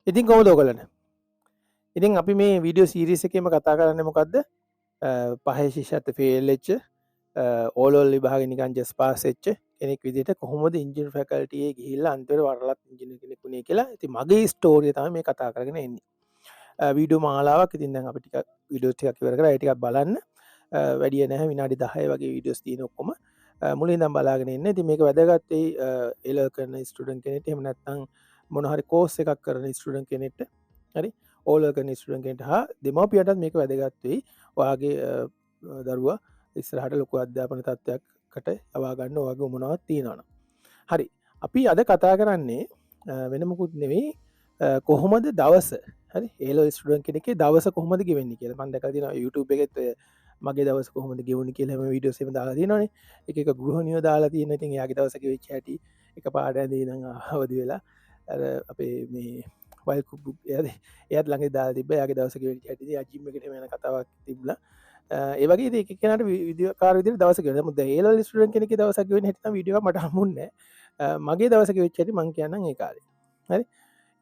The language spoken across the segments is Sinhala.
ඉතින් කොහොමද ඔයගොල්ලන්ට? ඉතින් අපි මේ වීඩියෝ සීරීස් එකේම කතා කරන්නේ මොකද්ද? පහේ ශිෂ්‍යත්ව ෆේල් වෙච්ච, ඕ ලෙවල් විභාගෙ නිකන් ජස්ට් පාස් වෙච්ච කෙනෙක් විදිහට කොහොමද ඉංජිනේරු ෆැකල්ටි එකේ ගිහිල්ලා අන්තිමට වරලත් ඉංජිනේරු කෙනෙක් වුණේ කියලා. ඉතින් මගේ ස්ටෝරිය තමයි මේ කතා කරගෙන එන්නේ. වීඩියෝ මාලාවක්. ඉතින් දැන් අපි ටිකක් වීඩියෝ ටිකක් ඉවර කරා. ඒ ටිකක් බලන්න. වැඩි නැහැ, විනාඩි 10 වගේ වීඩියෝස් තියෙන ඔක්කොම. මුලින් ඉඳන් බලාගෙන ඉන්න. ඉතින් මේක වැදගත් වෙයි ඒ ලෙවල් කරන ස්ටුඩන්ට් කෙනෙක්ට, එහෙම නැත්නම් මොන හරි කෝස් එකක් කරන ස්ටුඩන්ට් කෙනෙක්ට, හරි ඕ ලෙවල් කරන ස්ටුඩන්ට් කෙනෙක්ට හා දෙමව්පියන්ටත් මේක වැදගත් වෙයි. ඔයාගේ දරුවා ඉස්සරහට ලොකු අධ්‍යාපන තත්ත්වයකට යවා ගන්න ඔයාගේ උවමනාවක් තියෙනවා නම්. හරි. අපි අද කතා කරන්නේ වෙන මොකුත් නෙවෙයි, කොහොමද දවස, හරි ඒ ලෙවල් ස්ටුඩන්ට් කෙනෙක්ගේ දවස කොහොමද ගෙවෙන්නේ කියලා. මම දැකලා තියෙනවා YouTube එකෙත් ඔය මගේ දවස කොහොමද ගෙවුනේ කියලා හැම වීඩියෝස් එහෙම දාලා තියෙනවනේ. එක එක ගෘහණියෝ දාලා තියෙන. ඉතින් එයාගේ දවස ගෙවිච්ච හැටි එක පාට ඇඳේ ඉඳන් අවදි වෙලා අර අපේ මේ වයිල් කුක් එයාත් ළඟදී දාලා තිබ්බා එයාගේ දවස ගෙවිච්ච හැටි. ඉතින් එයා ජිම් එකට එහෙම යන කතාවක් තිබුණා. ඒ වගේ ඉතින් එක එක්කෙනාට විවිධාකාර විදිහට දවස ගෙවෙනවා. නමුත් දැන් ඒ ලෙවල් ස්ටුඩන්ට් කෙනෙක්ගේ දවසක් ගෙවෙන හැටි නම් වීඩියෝ එකක් මට හම්බුන්නේ නැහැ. මගේ දවස ගෙවිච්ච හැටි මං කියන්නම් ඒ කාලේ. හරි.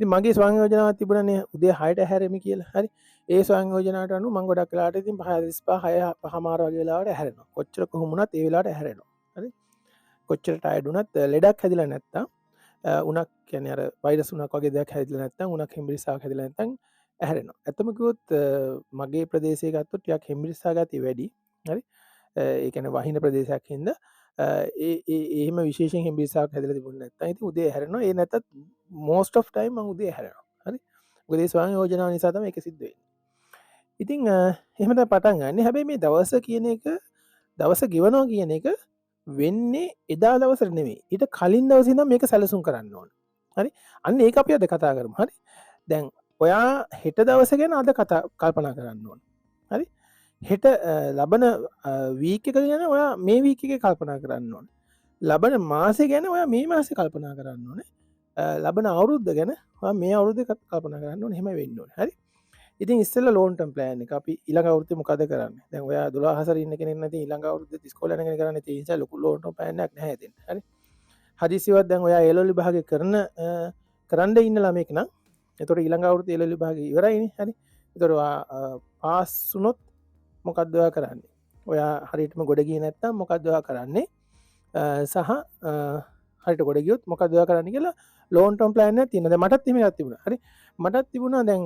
ඉතින් මගේ ස්වයං යෝජනාවක් තිබුණානේ උදේ 6ට ඇහැරෙමි කියලා. හරි. ඒ ස්වයං යෝජනාවට අනුව මං ගොඩක් වෙලාවට ඉතින් 5:35 6 පහමාර වගේ වෙලාවට ඇහැරෙනවා. කොච්චර කොහොම වුණත් ඒ වෙලාවට ඇහැරෙනවා. හරි. කොච්චර ටයර්ඩ් වුණත්, ලෙඩක් හැදිලා නැත්තම්, උණක් කියන්නේ අර වෛරස් උණක් වගේ දෙයක් හැදිලා නැත්තම්, උණක් හෙම්බිරිස්සාවක් හැදිලා නැත්තම් ඇහැරෙනවා. ඇත්තම කිව්වොත් මගේ ප්‍රදේශය ගත්තොත් ටිකක් හෙම්බිරිස්සා ගතිය වැඩි. හරි. ඒ කියන්නේ වහින ප්‍රදේශයක් හින්දා ඒ ඒ එහෙම විශේෂයෙන් හෙම්බිරිස්සාවක් හැදිලා තිබුණේ නැත්තම් ඉතින් උදේ ඇහැරෙනවා. ඒ නැත්තත් most of time මං උදේ ඇහැරෙනවා. හරි. මොකද ඒ ස්වයං යෝජනාව නිසා තමයි ඒක සිද්ධ වෙන්නේ. ඉතින් එහෙම තමයි පටන් ගන්නෙ. හැබැයි මේ දවස කියන එක, දවස ගෙවනවා කියන එක වෙන්නේ එදා දවසට නෙමෙයි. ඊට කලින් දවසේ ඉඳන් මේක සැලසුම් කරන්න ඕන. හරි. අන්න ඒක අපි අද කතා කරමු. හරි. දැන් ඔයා හෙට දවස ගැන අද කතා කල්පනා කරන්න ඕන. හරි. හෙට ලබන වීක් එක ගැන ඔයා මේ වීක් එකේ කල්පනා කරන්න ඕන. ලබන මාසෙ ගැන ඔයා මේ මාසේ කල්පනා කරන්න ඕනේ. ලබන අවුරුද්ද ගැන ඔයා මේ අවුරුද්දේ කල්පනා කරන්න ඕනේ. එහෙම වෙන්න ඕනේ. හරි. ඉතින් ඉස්සෙල්ලා ලෝන් ටර්ම් ප්ලෑන් එක අපි ඊළඟ අවුරුද්දේ මොකද කරන්නේ? දැන් ඔයා 12 හසර ඉන්න කෙනෙක් නැති ඊළඟ අවුරුද්දේ ඉස්කෝලේ යන කෙනෙක් කරන්නේ. ඒ නිසා ලොකු ලෝන් ටර්ම් ප්ලෑන් එකක් නැහැ එතෙන්. හරි. හදිසියවත් දැන් ඔයා ඒ ලෙවල් විභාගේ කරන්න ඉන්න ළමයෙක් නම්, එතකොට ඊළඟ අවුරුද්දේ ඒ ලෙවල් විභාගේ ඉවරයිනේ. හරි. එතකොට ඔයා පාස් වුණොත් මොකද්ද ඔයා කරන්නේ? ඔයා හරියටම ගොඩ ගියේ නැත්තම් මොකද්ද ඔයා කරන්නේ? සහ හරියට ගොඩ ගියොත් මොකද්ද ඔයා කරන්නේ කියලා ලෝන් ටර්ම් ප්ලෑන් එකක් තියෙනවා. දැන් මටත් එහෙම එකක් තිබුණා. හරි. මටත් තිබුණා දැන්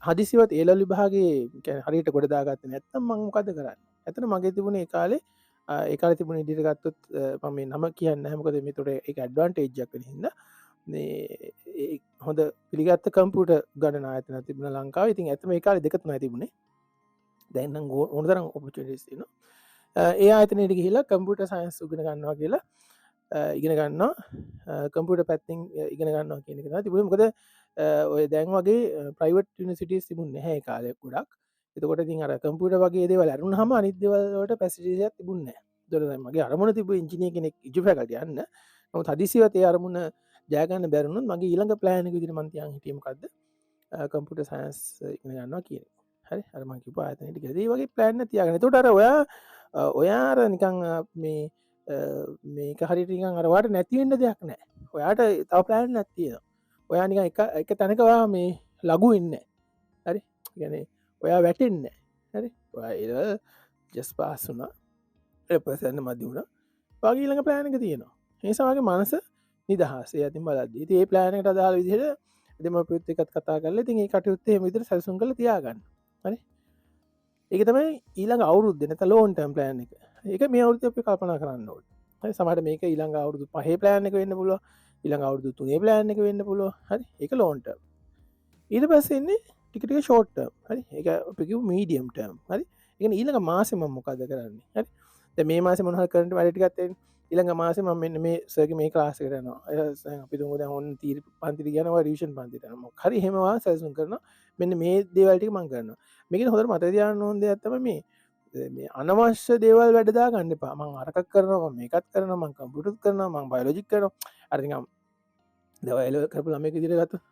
හදිසියවත් ඒ ලෙවල් විභාගේ කියන්නේ හරියට ගොඩ දාගත්තේ නැත්තම් මං මොකද්ද කරන්නේ? ඇත්තට මගේ තිබුණේ ඒ කාලේ තිබුණ විදිහට ගත්තොත්, මම මේ නම කියන්නේ නැහැ, මොකද මේතකොට ඒක ඇඩ්වාන්ටේජ් එකක් වෙන හින්දා. මේ ඒ හොඳ පිළිගත්ත කම්පියුටර් ගණන ආයතනයක් තිබුණා ලංකාවේ. ඉතින් ඇත්තම ඒ කාලේ දෙක තුනයි තිබුණේ. දැන් නම් ඕන තරම් ඔපචුනිටිස් තියෙනවා. ඒ ආයතනයට ගිහිල්ලා කම්පියුටර් සයන්ස් ඉගෙන ගන්නවා කියලා ඉගෙන ගන්නවා. කම්පියුටර් පැත්තෙන් ඉගෙන ගන්නවා කියන එක තමයි තිබුණේ. මොකද ඔය දැන් වගේ ප්‍රයිවට් යුනිවර්සිටිස් තිබුණේ නැහැ ඒ කාලේ ගොඩක්. එතකොට ඉතින් අර කම්පියුටර් වගේ දේවල් ඇරුණාම අනිත් දේවල් වලට ෆැසිලිටිස් එකක් තිබුණේ නැහැ. ඒතකොට දැන් මගේ අරමුණ තිබුණේ ඉංජිනේර් කෙනෙක් ඉජු ෆැකල්ටි යන්න. නමුත් හදිසියවත් ඒ අරමුණ ජය ගන්න බැරි වුණොත් මගේ ඊළඟ ප්ලෑන් එක විදිහට මං තියන් හිටියේ මොකද්ද? කම්පියුටර් සයන්ස් ඉගෙන ගන්නවා කියන එක. හරි. අර මං කිව්ව ආයතනයට ගිහලා ඒ වගේ ප්ලෑන් එකක් තියාගන්න. එතකොට අර ඔයා අර නිකන් මේ මේක හරියට නිකන් අර ඔයාට නැති වෙන්න දෙයක් නැහැ. ඔයාට තව ප්ලෑන් එකක් තියෙනවා. ඔයා නිකන් එක එක තැනක ඔයා මේ ලඝු වෙන්නේ නැහැ. හරි. ඒ කියන්නේ ඔයා වැටෙන්නේ නැහැ. හරි. ඔයා ඒ ලෙවල් ජස්ට් පාස් වුණා. ඊට පස්සේ යන්න මදි වුණා. ඔයාගේ ඊළඟ ප්ලෑන් එක තියෙනවා. ඒ නිසා ඔයාගේ මනස නිදහස්. ඒ අතින් බලද්දි. ඉතින් ඒ ප්ලෑන් එකට අදාළ විදිහට දෙමාපියොත් එක්කත් කතා කරලා ඉතින් ඒ කටයුත්ත එහෙම විදිහට සැලසුම් කරලා තියාගන්න. හරි. ඒක තමයි ඊළඟ අවුරුද්දේ නැත්නම් ලෝන් ටර්ම් ප්ලෑන් එක. ඒක මේ අවුරුද්දේ අපි කල්පනා කරන්න ඕනේ. හරි. සමහරවිට මේක ඊළඟ අවුරුදු 5 ප්ලෑන් එක වෙන්න පුළුවන්. ඊළඟ අවුරුදු 3 ප්ලෑන් එක වෙන්න පුළුවන්. හරි. ඒක ලෝන් ටර්ම්. ඊට පස්සේ එන්නේ ටික ටික ෂෝට් ටර්ම්. හරි. ඒක අපි කියමු මීඩියම් ටර්ම්. හරි. ඒ කියන්නේ ඊළඟ මාසෙ මම මොකද කරන්නේ? හරි. දැන් මේ මාසෙ මොන හරි කරන්න වැඩ ටිකක් තියෙන්නේ. ඊළඟ මාසෙ මම මෙන්න මේ සර්ගේ මේ ක්ලාස් එකට යනවා. ඊට පස්සේ අපි තුමු දැන් ඔන්න තීරි පන්තිට ගියා නම් රිවිෂන් පන්තිට යනවා. මොකක් හරි එහෙම වා සැලසුම් කරනවා. මෙන්න මේ දේවල් ටික මම කරනවා. මේකෙන් හොඳට මතක තියාගන්න ඕන දෙයක් තමයි මේ මේ අනවශ්‍ය දේවල් වැඩ දාගන්න එපා. මං අරකක් කරනවා, මං මේකත් කරනවා, මං කම්පියුටර්ත් කරනවා, මං බයොලොජිත් කරනවා. අර නිකන් දැන් ඔය ලෙවල් කරපු ළමයෙක් විදිහට ගත්තොත්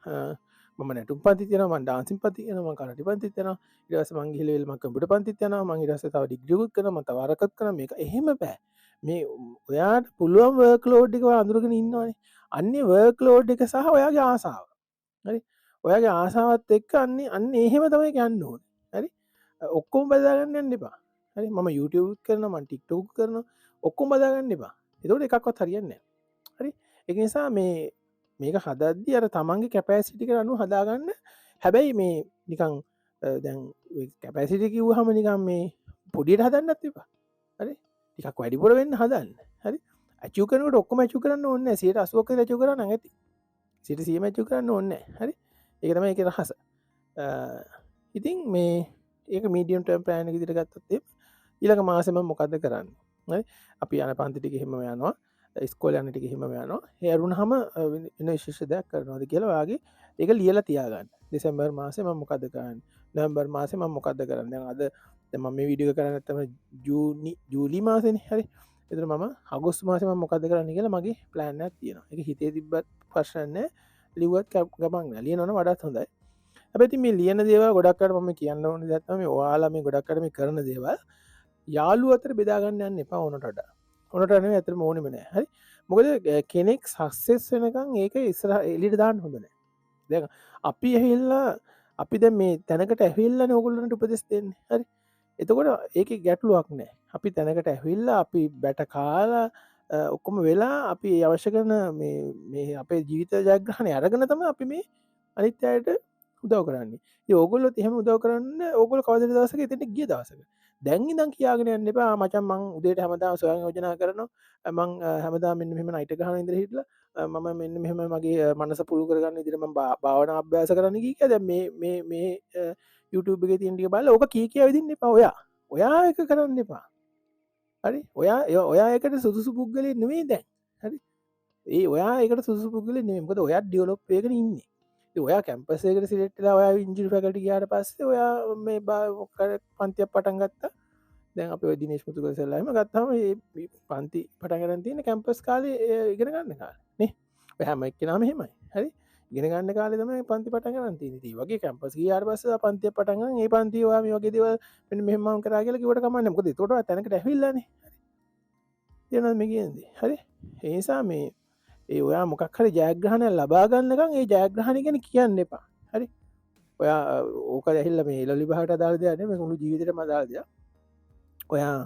මම නැටුම් පන්තිත් යනවා, මං ඩාන්සින් පන්තිත් යනවා, මං කරටි පන්තිත් යනවා. ඊට පස්සේ මං ගිහලා මං කම්පියුටර් පන්තිත් යනවා, මං ඊට පස්සේ තව ඩිග්‍රී එකකුත් කරනවා, මං තව අරකත් කරනවා. මේක එහෙම බෑ. මේ ඔයාට පුළුවන් වර්ක් ලෝඩ් එක ඔයා අඳුරගෙන ඉන්නවනේ. අන්නේ වර්ක් ලෝඩ් එක සහ ඔයාගේ ආසාව. හරි. ඔයාගේ ආසාවත් එක්ක අන්න අන්න එහෙම තමයි යන්න ඕනේ. හරි, ඔක්කොම බදා ගන්න යන්න එපා. හරි, මම YouTube කරනවා, මම TikTok කරනවා, ඔක්කොම බදා ගන්න එපා. එතකොට එකක්වත් හරියන්නේ නැහැ. හරි, ඒක නිසා මේක හදද්දි අර තමන්ගේ කැපැසිටි එකට අනුව හදාගන්න. හැබැයි මේ නිකන් දැන් කැපැසිටි කිව්වහම නිකන් මේ පොඩියට හදන්නත් එපා. හරි, ටිකක් වැඩිපුර වෙන්න හදන්න. හරි, ඇචීව් කරනකොට ඔක්කොම ඇචීව් කරන්න ඕනේ නැහැ. 80%ක් විතර ඇචීව් කරා නම් ඇති. 100%ම ඇචීව් කරන්න ඕනේ නැහැ. හරි, ඒක තමයි ඒකේ රහස. ඉතින් මේ ඒක මීඩියම් ටර්ම් ප්ලෑන් එක විදිහට ගත්තොත් එහෙම ඊළඟ මාසෙ මම මොකද්ද කරන්නේ? හරි, අපි යන පන්ති ටික එහෙම යනවා, ඉස්කෝලේ යන ටික එහෙම යනවා. ඒ අරුණාම වෙන විශේෂ දෙයක් කරනවාද කියලා ඔයාගේ ඒක ලියලා තියාගන්න. දෙසැම්බර් මාසේ මම මොකද්ද කරන්නේ? නොවැම්බර් මාසේ මම මොකද්ද කරන්නේ? දැන් අද දැන් මම මේ වීඩියෝ එක කරන්නේ නැත්තම ජූනි ජූලි මාසෙනේ. හරි, එතකොට මම අගෝස්තු මාසේ මම මොකද්ද කරන්නේ කියලා මගේ ප්ලෑන් එකක් තියෙනවා. ඒක හිතේ තිබ්බත් ප්‍රශ්න නැහැ, ලිව්වත් ගමන් නෑ. ලියනවනම් වඩාත් හොඳයි. හැබැයි ඉතින් මේ ලියන දේවල් ගොඩක් අයට මම කියන්න ඕන දෙයක් තමයි, ඔයාලා මේ ගොඩක් අයට මේ කරන දේවල් යාළුවෝ අතර බෙදා ගන්න යන්න එපා ඕනට වඩා. ඕනට නෙවෙයි, ඇත්තටම ඕනෙම නෑ. හරි, මොකද කෙනෙක් සක්සස් වෙනකන් ඒක ඉස්සරහ එළියට දාන්න හොඳ නෑ. දැන් අපි ඇවිල්ලා අපි දැන් මේ තැනකට ඇවිල්ලානේ ඕගොල්ලන්ට උපදෙස් දෙන්නේ. හරි, එතකොට ඒකේ ගැටලුවක් නෑ. අපි තැනකට ඇවිල්ලා අපි බැට කාලා ඔක්කොම වෙලා අපි අවශ්‍ය කරන මේ මේ අපේ ජීවිත ජයග්‍රහණය අරගෙන තමයි අපි මේ අනිත් අයට උදව් කරන්නේ. ඉතින් ඕගොල්ලොත් එහෙම උදව් කරන්න ඕගොල්ලෝ කවදාද දවසක එතෙන්ට ගිය දවසක. දැන් ඉඳන් කියාගෙන යන්න එපා, මචං මං උදේට හැමදාම ස්වයං යෝජනා කරනවා, මං හැමදාම මෙන්න මෙහෙම නයිට් ගහන ඉඳලා හිටලා මම මෙන්න මෙහෙම මගේ මනස පුළු කරගන්න විදිහට මං භාවනා අභ්‍යාස කරන්න කිය කියා දැන් මේ මේ මේ YouTube එකේ තියෙන ටික බලලා ඕක කී කියා විදින්න එපා. ඔයා ඔයා ඒක කරන්න එපා. හරි, ඔයා ඔයා ඒකට සුදුසු පුද්ගලයෙක් නෙමෙයි දැන්. හරි, ඒ ඔයා ඒකට සුදුසු පුද්ගලයෙක් නෙමෙයි. මොකද ඔයා ඩෙවලොප් වෙගෙන ඉන්නේ. ඉතින් ඔයා කැම්පස් එකකට සිලෙක්ට් වෙලා ඔයා ඉංජිනේරු ෆැකල්ටි ගියාට පස්සේ ඔයා මේ පන්තියක් පටන් ගත්තා. දැන් අපි ඔය දිනේෂ් මුතුකල සර්ලා එහෙම ගත්තාම මේ පන්ති පටන් ගන්න තියෙන කැම්පස් කාලේ ඉගෙන ගන්න කාලේ නේ. ඔය හැම එක්කෙනාම එහෙමයි. හරි, ඉගෙන ගන්න කාලේ තමයි පන්ති පටන් ගන්න තියෙන්නේ. ඉතින් ඒ වගේ කැම්පස් ගියාට පස්සේ පන්තියක් පටන් ගන්න, ඒ පන්තිය ඔයා මේ වගේ දේවල් මෙන්න මෙහෙම මම කරා කියලා කිව්වට කමක් නැහැ. මොකද ඒතකොට ඔයා තැනකට ඇවිල්ලානේ. හරි, තේරෙනවද මේ කියන්නේ? හරි, ඒ නිසා මේ ඒ ඔයා මොකක් හරි ජයග්‍රහණයක් ලබා ගන්නකම් ඒ ජයග්‍රහණය ගැන කියන්න එපා. හරි, ඔයා ඕක ඇහිල්ලා මේ එළවලු විභාගයට අදාළ දෙයක් නෙමෙයි, මේක මුළු ජීවිතේටම අදාළ දෙයක්. ඔයා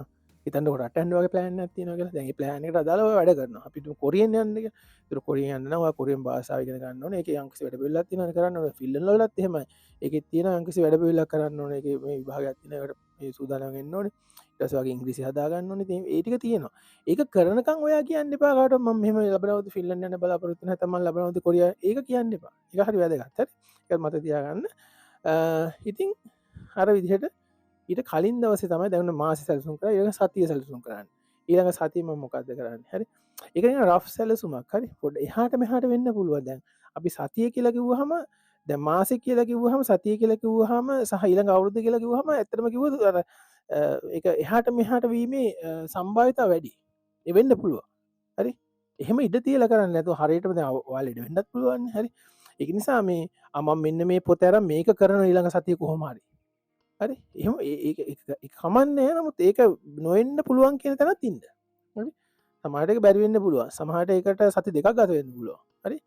හිතන්නකො රට යන්න වගේ ප්ලෑන් එකක් තියෙනවා කියලා. දැන් ඒ ප්ලෑන් එකට අදාළව ඔයා වැඩ කරනවා. අපි හිතමු කොරියන් යන්න කියලා. ඒතර කොරියන් යන්න නම් ඔයා කොරියන් භාෂාව ඉගෙන ගන්න ඕනේ. ඒකේ යම්කිසි වැඩ පිළිවෙලක් තියෙනවනේ කරන්න ඕනේ. ෆින්ලන්ඩ් වලත් එහෙමයි. ඒකෙත් තියෙන යම්කිසි වැඩ පිළිවෙලක් කරන්න ඕනේ. ඒකේ මේ විභාගයක් තියෙනවා. ඒකට මේ සූදානම් වෙන්න ඕනේ. ඊට පස්සේ ඔයාගේ ඉංග්‍රීසි හදා ගන්න ඕනේ. ඉතින් ඒ ටික තියෙනවා. ඒක කරනකම් ඔයා කියන්න එපා කාටවත් මම මෙහෙම ලබන අවුරුදු ෆින්ලන්ඩ් යන්න බලාපොරොත්තු වෙනවා. නැත්නම් මම ලබන අවුරුදු කොරියා, ඒක කියන්න එපා. ඒක හරි වැදගත්. හරි, ඒක මතක තියාගන්න. ඉතින් අර විදිහට ඊට කලින් දවසේ තමයි දැන් මාසෙ සැලසුම් කරා, ඊළඟ සතිය සැලසුම් කරන්නේ. ඊළඟ සතිය මම මොකද්ද කරන්නේ? හරි, ඒක නිකන් රෆ් සැලසුමක්. හරි, පොඩ්ඩ එහාට මෙහාට වෙන්න පුළුවන්. දැන් අපි සතිය කියලා කිව්වහම, දැන් මාසෙ කියලා කිව්වහම, සතිය කියලා කිව්වහම සහ ඊළඟ අවුරුද්ද කියලා කිව්වහම ඇත්තටම කිව්වොත් අර ඒක එහාට මෙහාට වීමේ සම්භාවිතාව වැඩි. ඒ වෙන්න පුළුවන්. හරි, එහෙම ඉඩ තියලා කරන්නේ නැතුව හරියටම දැන් ඔයාලා ඉඩ වෙන්නත් පුළුවන්. හරි, ඒක නිසා මේ මම මෙන්න මේ පොත අරන් මේක කරන ඊළඟ සතිය කොහොම හරි. හරි, එහෙම ඒක ඒක කමන්නේ නෑ. නමුත් ඒක නොවෙන්න පුළුවන් කියන තැනත් ඉන්න. හරි, සමහරට ඒක බැරි වෙන්න පුළුවන්. සමහරට ඒකට සති දෙකක් ගත වෙන්න පුළුවන්. හරි,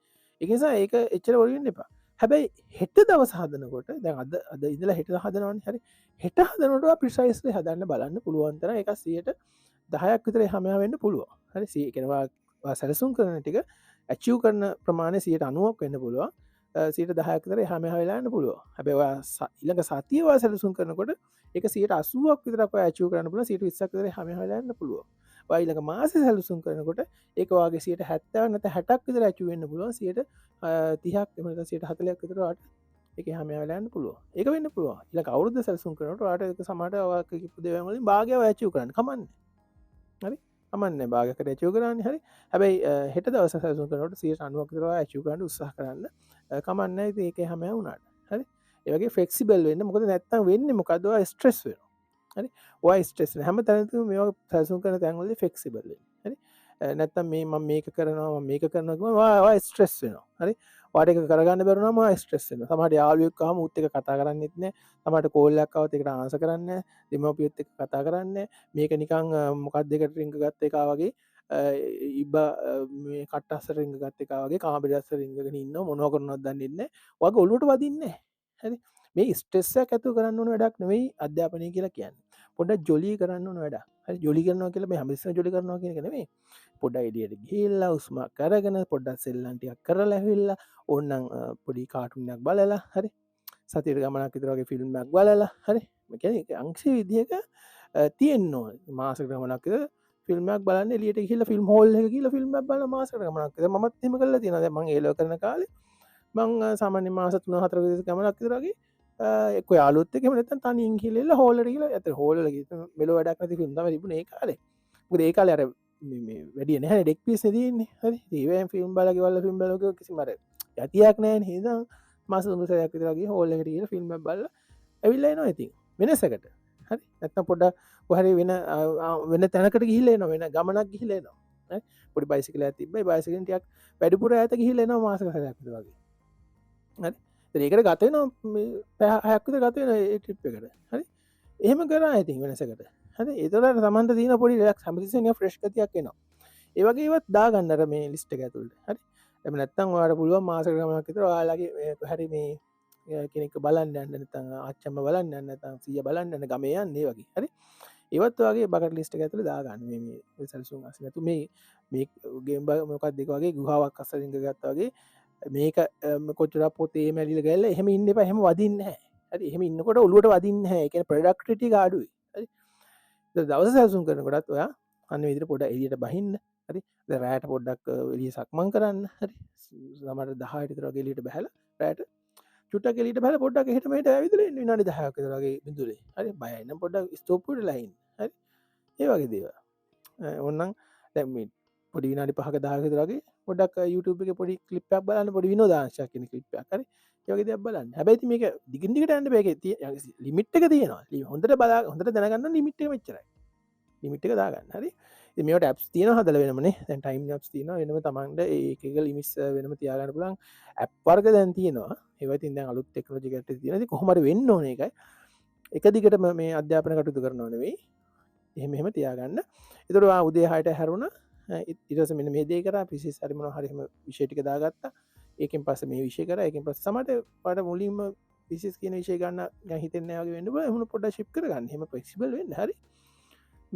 ඒක නිසා ඒක එච්චර වරි වෙන්න එපා. හැබැයි හෙට දවස හදනකොට දැන් අද ඉඳලා හෙට හදනවනේ. හරි, හෙට හදනකොට ඔයා ප්‍රිසයිස්ලි හදන්න බලන්න පුළුවන් තරම් ඒක 10%ක් විතර එහා මෙහා වෙන්න පුළුවන්. හරි, ඒ කියන්නේ ඔයා සැලසුම් කරන ටික ඇචීව් කරන ප්‍රමාණය 90%ක් වෙන්න පුළුවන්. 10%ක් විතර එහා මෙහා වෙලා යන්න පුළුවන්. හැබැයි ඔයා ඊළඟ සතිය ඔයා සැලසුම් කරනකොට ඒක 80%ක් විතරක් ඔයා ඇචීව් කරන්න පුළුවන්. 20%ක් විතර එහා මෙහා වෙලා යන්න පුළුවන්. ඔයා ඊළඟ මාසෙ සැලසුම් කරනකොට ඒක ඔයාගේ 70% නැත්නම් 60ක් විතර ඇචීව් වෙන්න පුළුවන්. 30ක් එහෙම නැත්නම් 40ක් විතර ඔයාට ඒක එහා මෙහා වෙලා යන්න පුළුවන්. ඒක වෙන්න පුළුවන්. ඊළඟ අවුරුද්ද සැලසුම් කරනකොට ඔයාට ඒක සමහරට ඔයා කියපු දේවල් වලින් භාගයක් ඔයා ඇචීව් කරන්න. කමන්නේ. හරි, කමන්නේ භාගයකට ඇචීව් කරන්නේ. හරි, හැබැයි හෙට දවස සැලසුම් කරනකොට 90%ක් විතර ඔයා ඇචීව් කරන්න උත්සාහ කරන්න. කමන්නේ. ඉතින් ඒක එහා මෙහා වුණාට. හරි, ඒ වගේ ෆ්ලෙක්සිබල් වෙන්න. මොකද නැත්තම් වෙන්නේ මොකද්ද? ඔයා ස්ට්‍රෙස් වෙනවා. හරි, ඔයා ස්ට්‍රෙස් වෙන හැම තැනකම මේ වගේ සැලසුම් කරන තැන් වලදී ෆ්ලෙක්සිබල් වෙන්න. හරි, නැත්තම් මේ මම මේක කරනවා, මම මේක කරනවා කිව්වම ඔයා ස්ට්‍රෙස් වෙනවා. හරි, ඔයාට ඒක කරගන්න බැරුණාම ඔයා ස්ට්‍රෙස් වෙනවා. සමහරට යාළුවෙක් ආවම ඌත් එක්ක කතා කරන්නෙත් නෑ. සමහරට කෝල් එකක් ආවත් ඒකට ආන්සර් කරන්නේ නෑ. දෙමව්පියොත් එක්ක කතා කරන්නේ නෑ. මේක නිකන් මොකක්ද එකට රිංග ගත්ත එකා වගේ ඉබ්බා මේ කට්ට අස්සට රිංග ගත්ත එකා වගේ කාමරේ අස්සට රිංගගෙන ඉන්නවා, මොනවා කරනවද දන්නේ නැහැ. ඔයාගේ ඔළුවට වදින්නේ නැහැ. හරි, මේ ස්ට්‍රෙස් එකක් ඇතුව කරන්න ඕන වැඩක් නෙවෙයි අධ්‍යාපනය කියලා කියන්නේ. පොඩ්ඩක් ජොලි කරන්න ඕන වැඩක්. හරි, ජොලි කරනවා කියලා මේ හැමතිස්සෙම ජොලි කරනවා කියන එක නෙවෙයි. පොඩ්ඩක් එළියට ගිහිල්ලා හුස්මක් අරගෙන පොඩ්ඩක් සෙල්ලම් ටිකක් කරලා ඇවිල්ලා ඕනනම් පොඩි කාටුන් එකක් බලලා, හරි, සතියට ගමනක් විතර වගේ ෆිල්ම් එකක් බලලා, හරි, මේ කියන්නේ ඒක අංශ විදියක තියෙන්න ඕන. මාසෙකට ගමනක් විතර ෆිල්ම් එකක් බලන්න එළියට ගිහිල්ලා ෆිල්ම් හෝල් එක ගිහිල්ලා ෆිල්ම් එකක් බලලා මාසෙකට ගමනක් විතර මමත් එහෙම කරලා තියෙනවා. දැන් මං ඒ ලෙවල් කරන කාලේ මං සාමාන්‍ය මාස 3-4 විතර ගමනක් විතර වගේ එක්ක යාළුවොත් එක්ක එහෙම නැත්නම් තනියෙන් ගිහිල්ලා හෝල් එකට ගිහිල්ලා, ඇත්තට හෝල් වල ගිහින් මෙලෝ වැඩක් නැති ෆිල්ම් තමයි තිබුණේ ඒ කාලේ. මොකද ඒ කාලේ අර මේ වැඩි නැහැ ඩෙක් පීස් නේ තියෙන්නේ. හරි, ඉතින් ඒවෙන් ෆිල්ම් බලලා ගෙවල් ෆිල්ම් බලලා කිසිම අර යතියක් නැහැ නේ. ඉතින් මාස 3 සැරයක් විතර වගේ හෝල් එකට ගිහිල්ලා ෆිල්ම් එකක් බලලා ඇවිල්ලා එනවා ඉතින් වෙනසකට. හරි, නැත්නම් පොඩ්ඩක් කොහරි වෙන වෙන තැනකට ගිහිල්ලා එනවා, වෙන ගමනක් ගිහිල්ලා එනවා. හරි, පොඩි බයිසිකලයක් තිබ්බයි, බයිසිකලෙන් ටිකක් වැඩිපුර ඈත ගිහිල්ලා එනවා මාසෙක සැරයක් විතර වගේ. හරි, ඉතින් ඒකට ගත වෙනවා මේ පැය 6ක් විතර ගත වෙනවා ඒ ට්‍රිප් එකට. හරි, එහෙම කරා ඉතින් වෙනසකට. හරි, ඒතකොට අර තමන්ට තියෙන පොඩි රිලැක්ස් හැමතිස්සෙම නිකන් ෆ්‍රෙෂ් ගතියක් එනවා. ඒ වගේ ඒවත් දාගන්න අර මේ ලිස්ට් එක ඇතුළට. හරි, එහෙම නැත්නම් ඔයාලට පුළුවන් මාසෙකට ගමනක් විතර ඔයාලගේ මේ කොහරි මේ කෙනෙක් බලන්න යන්න, නැත්නම් ආච්චම්ම බලන්න යන්න, නැත්නම් සීයා බලන්න යන්න, ගමේ යන්න, ඒ වගේ. හරි, ඒවත් ඔයාගේ බකට් ලිස්ට් එක ඇතුළේ දාගන්න. මේ මේ සැලසුම් අස්සේ නැතු මේ මේ ගේම් මොකක්ද ඒක වගේ ගුහාවක් අස්ස රිංග ගත්තා වගේ මේක කොච්චර පොතේ මැලිලා ගෑල්ලා එහෙම ඉන්න එපා. එහෙම වදින්නේ නැහැ. හරි, එහෙම ඉන්නකොට ඔළුවට වදින්නේ නැහැ. ඒ කියන්නේ ප්‍රොඩක්ටිවිටි එක අඩුයි. හරි, ඉතින් දවස සැලසුම් කරනකොටත් ඔයා අන්න විදිහට පොඩ්ඩක් එළියට බහින්න. හරි, දැන් රැයට පොඩ්ඩක් එළිය සක්මන් කරන්න. හරි, සමහර 10ට විතර වගේ එළියට බහැලා රැයට චුට්ටක් එළියට බහලා පොඩ්ඩක් එහෙට මෙහෙට ඇවිදලා ඉන්න විනාඩි 10ක් විතර වගේ බිඳුලේ. හරි, බයයි නම් පොඩ්ඩක් ස්තෝප්පුවට වෙලා ඉන්න. හරි, ඒ වගේ දේවල්. ඕනනම් දැන් මේ පොඩි විනාඩි 5ක 10ක විතර වගේ පොඩ්ඩක් YouTube එකේ පොඩි ක්ලිප් එකක් බලන්න, පොඩි විනෝදාංශයක් කියන ක්ලිප් එකක්. හරි, ඒ වගේ දේවල් බලන්න. හැබැයි ඉතින් මේක දිගින් දිගට යන්න බෑ. ඒකේ ලිමිට් එක තියෙනවා. හොඳට බලා හොඳට දැනගන්න ලිමිට් එක මෙච්චරයි. ලිමිට් එක දාගන්න. හරි, ඉතින් මේවට ඇප්ස් තියෙනවා හදලා වෙනමනේ. දැන් ටයිම් ඇප්ස් තියෙනවා වෙනම, තමන්ට ඒ එක එක ලිමිට්ස් වෙනම තියාගන්න පුළුවන් ඇප් වර්ග දැන් තියෙනවා. ඒවා ඉතින් දැන් අලුත් ටෙක්නොලොජි එකට තියෙනවා. ඉතින් කොහොම හරි වෙන්න ඕනේ ඒකයි. එක දිගටම මේ අධ්‍යාපන කටයුතු කරනව නෙවෙයි. එහෙම එහෙම තියාගන්න. ඒතකොට ඔයා උදේ 6ට හැරුණා. ඊට පස්සේ මෙන්න මේ දේ කරා, ෆිසික්ස් හරි මොනවා හරි එහෙම විෂය ටික දාගත්තා. ඒකෙන් පස්සේ මේ විෂය කරා. ඒකෙන් පස්සේ සමහරට ඔයාලට මුලින්ම ෆිසික්ස් කියන විෂය ගන්න දැන් හිතෙන්නේ නැහැ වගේ වෙන්න පුළුවන්. එහෙම පොඩ්ඩක් ෂිෆ්ට් කරගන්න. එහෙම ෆ්ලෙක්සිබල් වෙන්න. හරි,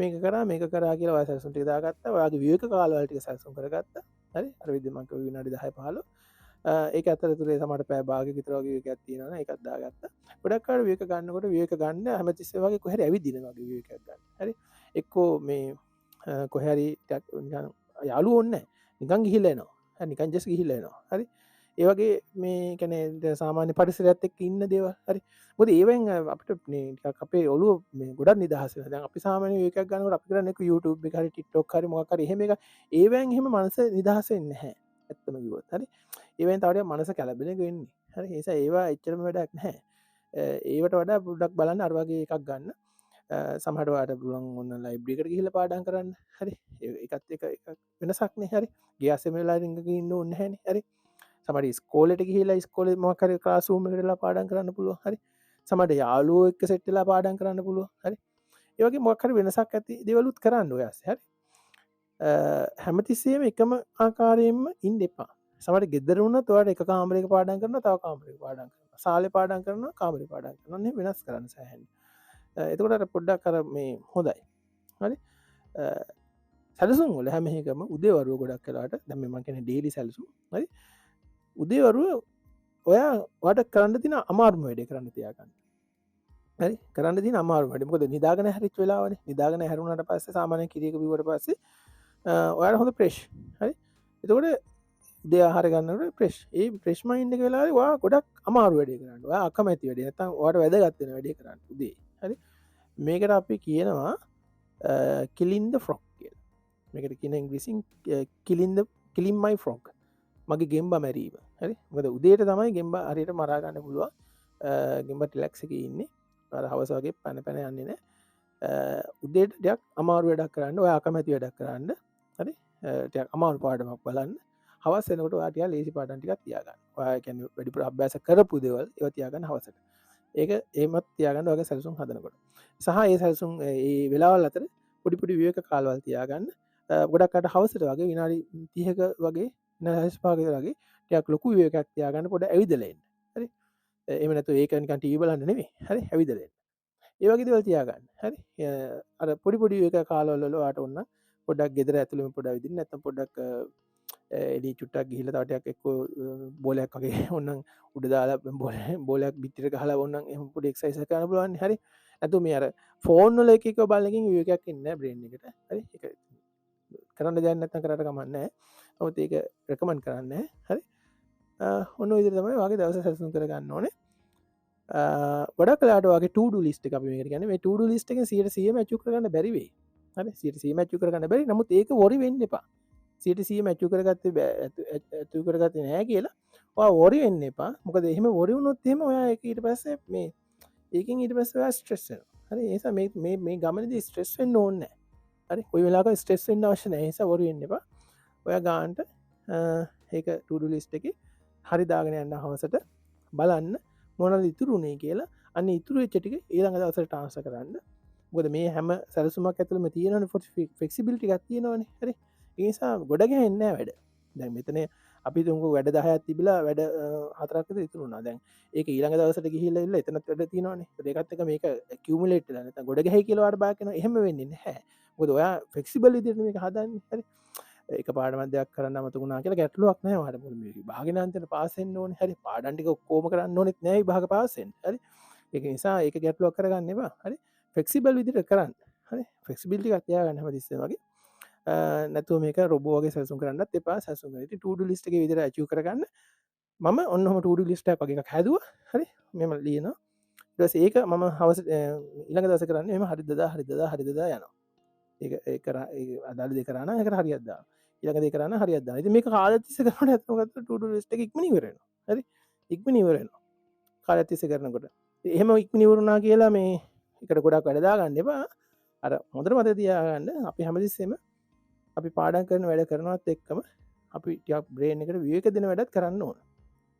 මේක කරා මේක කරා කියලා ඔයා සැලසුම් ටික දාගත්තා. ඔයාගේ විවේක කාලවල ටික සැලසුම් කරගත්තා. හරි, අර විදිහ මං කිව්ව විනාඩි 10 15 ඒක අතරතුරේ සමහරට පැය භාගයක විතර වගේ විවේකයක් තියෙනවා නම් ඒකත් දාගත්තා. ගොඩක් අය විවේක ගන්නකොට විවේක ගන්න හැමතිස්සෙම වගේ කොහේ හරි ඇවිදිනවා වගේ විවේකයක් ගන්න. හරි, එක්කෝ මේ කොහේ හරි ටිකක් නිකන් යාළුවෝ ඕනේ නැහැ. නිකන් ගිහිල්ලා එනවා. හරි, නිකන් ජස්ට් ගිහිල්ලා එනවා. හරි, ඒ වගේ මේ කියන්නේ දැන් සාමාන්‍ය පරිසරයත් එක්ක ඉන්න දේවල්. හරි, මොකද ඒවෙන් අපිට මේ ටිකක් අපේ ඔළුව මේ ගොඩක් නිදහස් වෙනවා. දැන් අපි සාමාන්‍ය විවේකයක් ගන්නකොට අපි කරන්නේ එක්ක YouTube එක හරි TikTok හරි මොකක් හරි එහෙම එකක්. ඒවෙන් එහෙම මනස නිදහස් වෙන්නේ නැහැ. ඇත්තම කිව්වොත්. හරි, ඒවෙන් තව ටිකක් මනස කැළඹෙන එක වෙන්නේ. හරි, ඒ නිසා ඒවා එච්චරම වැඩක් නැහැ. ඒවට වඩා පොඩ්ඩක් බලන්න අර වගේ එකක් ගන්න. සමහරට ඔයාලට පුළුවන් ඔන්න ලයිබ්‍රරි එකට ගිහිල්ලා පාඩම් කරන්න. හරි, ඒකත් එක එකක් වෙනසක් නේ. හරි, ගේ අස්සෙම වෙලා රිංගගෙන ඉන්න ඕනේ නැහැනේ. හරි, සමහරට ඉස්කෝලේට ගිහිල්ලා ඉස්කෝලේ මොකක් හරි ක්ලාස් රූම් එකට වෙලා පාඩම් කරන්න පුළුවන්. හරි, සමහරට යාළුවෝ එක්ක සෙට් වෙලා පාඩම් කරන්න පුළුවන්. හරි, ඒ වගේ මොකක් හරි වෙනසක් ඇති දේවලුත් කරන්න ඔය අස්සේ. හරි, හැමතිස්සෙම එකම ආකාරයෙන්ම ඉන්න එපා. සමහරට ගෙදර වුණත් ඔයාලට එක කාමරයක පාඩම් කරනවා, තව කාමරයක පාඩම් කරනවා, සාලේ පාඩම් කරනවා, කාමරේ පාඩම් කරනවා. නේ වෙනස් කරන්න සෑහෙන්න. එතකොට අර පොඩ්ඩක් අර මේ හොඳයි. හරි, සැලසුම් වල හැම එකම උදේවරුව ගොඩක් වෙලාවට දැන් මේ මං කියන්නේ ඩේලි සැලසුම්. හරි, උදේවරුව ඔයා ඔයාට කරන්න තියෙන අමාරුම වැඩේ කරන්න තියාගන්න. හරි, කරන්න තියෙන අමාරුම වැඩේ. මොකද නිදාගෙන හැරිච්ච වෙලාවනේ. නිදාගෙන හැරුණාට පස්සේ සාමාන්‍යයෙන් කිරි එක බිව්වට පස්සේ ඔයාට හොඳ ෆ්‍රෙෂ්. හරි, එතකොට උදේ ආහාර ගන්නකොට ෆ්‍රෙෂ්. ඒ ෆ්‍රෙෂ් මයින්ඩ් එක වෙලාවේ ඔයා ගොඩක් අමාරු වැඩේ කරන්න. ඔයා අකමැති වැඩේ. නැත්තම් ඔයාට වැදගත් වෙන වැඩේ කරන්න උදේ. හරි, මේකට අපි කියනවා කිලින් ද ෆ්‍රොග් කියලා. මේකට කියන ඉංග්‍රීසියෙන් කිලින් මයි ෆ්‍රොග්. මගේ ගෙම්බ මැරීම. හරි, මොකද උදේට තමයි ගෙම්බ හරියට මරා ගන්න පුළුවන්. ගෙම්බ රිලැක්ස් එකේ ඉන්නේ. අර හවස වගේ පැන පැන යන්නේ නෑ. උදේට ටිකක් අමාරු වැඩක් කරන්න, ඔයා අකමැති වැඩක් කරන්න. හරි, ටිකක් අමාරු පාඩමක් බලන්න. හවස් වෙනකොට ඔයා ටිකක් ලේසි පාඩම් ටිකක් තියාගන්න. ඔයා කියන්නේ වැඩිපුර අභ්‍යාස කරපු දේවල් ඒවා තියාගන්න හවසට. ඒක එහෙමත් තියාගන්න ඔයාගේ සැලසුම් හදනකොට. සහ ඒ සැලසුම් ඒ වෙලාවල් අතර පොඩි පොඩි විවේක කාලවල් තියාගන්න. ගොඩක් අයට හවසට වගේ විනාඩි 30ක වගේ, විනාඩි 45ක විතර වගේ ටිකක් ලොකු විවේකයක් තියාගන්න, පොඩ ඇවිදලා එන්න. හරි. එහෙම නැතුව ඒක නිකන් ටීවී බලන්න නෙමෙයි. හරි, ඇවිදලා එන්න. ඒ වගේ දේවල් තියාගන්න. හරි. අර පොඩි පොඩි විවේක කාලවල වල ඔයාට ඕන නම් පොඩ්ඩක් ගෙදර ඇතුළෙම පොඩ ඇවිදින්න, නැත්නම් පොඩ්ඩක් එළිය චුට්ටක් ගිහිල්ලා තව ටිකක් එක්කෝ බෝලයක් වගේ ඕනනම් උඩ දාලා බෝලයක් බිත්තියට ගහලා ඕනනම් එහෙම පොඩි එක්සර්සයිස් එකක් කරන්න පුළුවන්. හරි. නැතුව මේ අර ෆෝන් වල එක එක බලන එකෙන් විවේකයක් එන්නේ නැහැ බ්‍රේන් එකට. හරි. ඒක කරන්න දෙයක් නැත්නම් කරාට කමක් නැහැ. නමුත් ඒක රෙකමන්ඩ් කරන්නේ නැහැ. හරි. ඔන්න ඔය විදිහට තමයි ඔයාගේ දවස සැලසුම් කරගන්න ඕනේ. ගොඩක් වෙලාවට ඔයාගේ to do list එක අපි මේකට කියන්නේ, මේ to do list එකෙන් 100% ඇචීව් කරගන්න බැරි වෙයි. හරි, 100% ඇචීව් කරගන්න බැරි. නමුත් ඒක වොරි වෙන්න එපා. 100% ඇචීව් කරගත්තේ බෑ, ඇචීව් කරගත්තේ නෑ කියලා ඔයා වොරි වෙන්න එපා. මොකද එහෙම වොරි වුණොත් එහෙම ඔයා ඒක ඊට පස්සේ මේ ඒකෙන් ඊට පස්සේ ඔයා ස්ට්‍රෙස් වෙනවා. හරි, ඒ නිසා මේ ගමනේදී ස්ට්‍රෙස් වෙන්න ඕනේ නෑ. හරි, කොයි වෙලාවක ස්ට්‍රෙස් වෙන්න අවශ්‍ය නෑ. ඒ නිසා වොරි වෙන්න එපා. ඔයා ගානට ඒක to do list එකේ හරි දාගෙන යන්න. හවසට බලන්න මොනවද ඉතුරු වුනේ කියලා. අන්න ඉතුරු වෙච්ච ටික ඊළඟ දවසට ට්‍රාන්ස්ෆර් කරන්න. මොකද මේ හැම සැලසුමක් ඇතුළෙම තියෙනවනේ ෆ්ලෙක්සිබිලිටි එකක් තියෙනවනේ. හරි, ඒ නිසා ගොඩ ගැහෙන්නේ නෑ වැඩ. දැන් මෙතන අපි තුන්කෝ වැඩ 10ක් තිබිලා වැඩ 4ක් විතර ඉතුරු වුණා. දැන් ඒක ඊළඟ දවසට ගිහිල්ලා ඉල්ල එතනත් වැඩ තියෙනවනේ. ඒකත් එක්ක මේක ඇකියුමුලේට් වෙලා නැත්නම් ගොඩ ගැහයි කියලා ඔයාලට බයක් වෙනවා. එහෙම වෙන්නේ නැහැ. මොකද ඔයා ෆ්ලෙක්සිබල් විදිහට මේක හදන්නේ. හරි, එක පාඩමක් දෙයක් කරන්න අමතක වුණා කියලා ගැටලුවක් නෑ ඔයාලට. මොකද මේ විභාගේ අන්තිමට පාස් වෙන්න ඕනේ. හරි, පාඩම් ටික ඔක්කොම කරන්න ඕනෙත් නෑ විභාග පාස් වෙන්න. හරි, ඒක නිසා ඒක ගැටලුවක් කරගන්න එපා. හරි, ෆ්ලෙක්සිබල් විදිහට කරන්න. හරි, ෆ්ලෙක්සිබිලිටි එකක් තියාගන්න හැමතිස්සෙම වගේ. නැතුව මේක රොබෝ වගේ සැලසුම් කරන්නත් එපා. සැලසුම් කරලා ඉතින් to do list එකේ විදිහට ඇචීව් කරගන්න. මම ඔන්න ඔහොම to do list එකක් වගේ එකක් හැදුවා. හරි, මෙහෙම ලියනවා. ඊට පස්සේ ඒක මම හවස ඊළඟ දවසේ කරන්නේ මෙහෙම හරි දදා හරි දදා හරි දදා යනවා. ඒක ඒ කරා, ඒ අදාළ දේ කරා නම් ඒකට හරියක් දානවා. ඊළඟ දේ කරා නම් හරියක් දානවා. ඉතින් මේක කාලයක් තිස්සේ කරනකොට ඇත්තම ගත්තොත් to do list එක ඉක්මනින් ඉවර වෙනවා. හරි, ඉක්මනින් ඉවර වෙනවා කාලයක් තිස්සේ කරනකොට. එහෙම ඉක්මනින් ඉවර වුණා කියලා මේ එකට ගොඩක් වැඩ දාගන්න එපා. අර හොඳට මතක තියාගන්න, අපි හැමතිස්සෙම අපි පාඩම් කරන වැඩ කරනවත් එක්කම අපි ටිකක් බ්‍රේන් එකට විවේක දෙන වැඩත් කරන්න ඕන.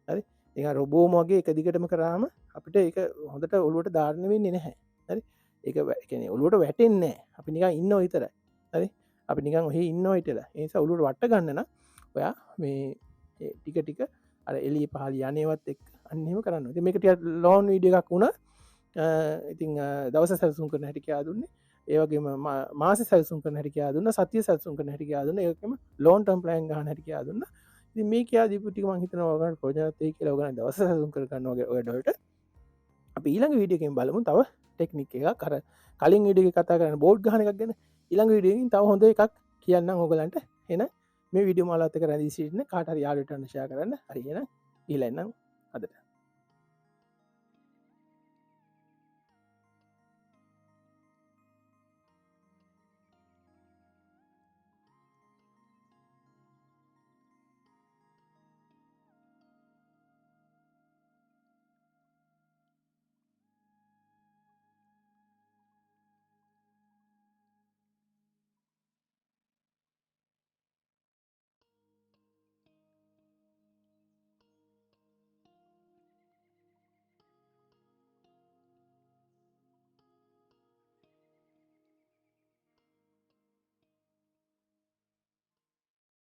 හරි, නිකන් රොබෝම වගේ එක දිගටම කරාම අපිට ඒක හොඳට ඔළුවට ධාරණය වෙන්නේ නැහැ. හරි, ඒක ඒ කියන්නේ ඔළුවට වැටෙන්නේ නැහැ. අපි නිකන් ඉන්නව විතරයි. හරි, අපි නිකන් ඔහේ ඉන්නව හිටලා. ඒ නිසා ඔළුවට වට ගන්න නම් ඔයා මේ ටික ටික අර එළිය පහළ යන්නේවත් එක්ක අන්න එහෙම කරන්න ඕනේ. ඉතින් මේක ටිකක් ලොන් වීඩියෝ එකක් වුණා. ඉතින් දවස සැලසුම් කරන හැටි කියා දුන්නේ. ඒ වගේම මාසෙ සැලසුම් කරන හැටි කියා දුන්නා. සතිය සැලසුම් කරන හැටි කියා දුන්නා. ඒ වගේම ලොන් ටර්ම් ප්ලෑන් ගන්න හැටි කියා දුන්නා. ඉතින් මේ කියා දීපු ටික මං හිතනවා ඔයාලට ප්‍රයෝජනවත් වෙයි කියලා. ඔයගොල්ලන් දවස සැලසුම් කර ගන්න වගේ ඔය වලට. අපි ඊළඟ වීඩියෝ එකෙන් බලමු තව ටෙක්නික් එකක්. අර කලින් වීඩියෝ එකේ කතා කරන බෝඩ් ගහන එකක් ගැන ඊළඟ වීඩියෝ එකකින් තව හොඳ එකක් කියන්නම් ඔයගොල්ලන්ට. එහෙනම් මේ වීඩියෝ මාලාවත් එක්ක රැඳී සිටින්න කාට හරි යාළුවෙක්ට ෂෙයා කරන්න. හරි, එහෙනම් ගිහලා එන්නම් අදට.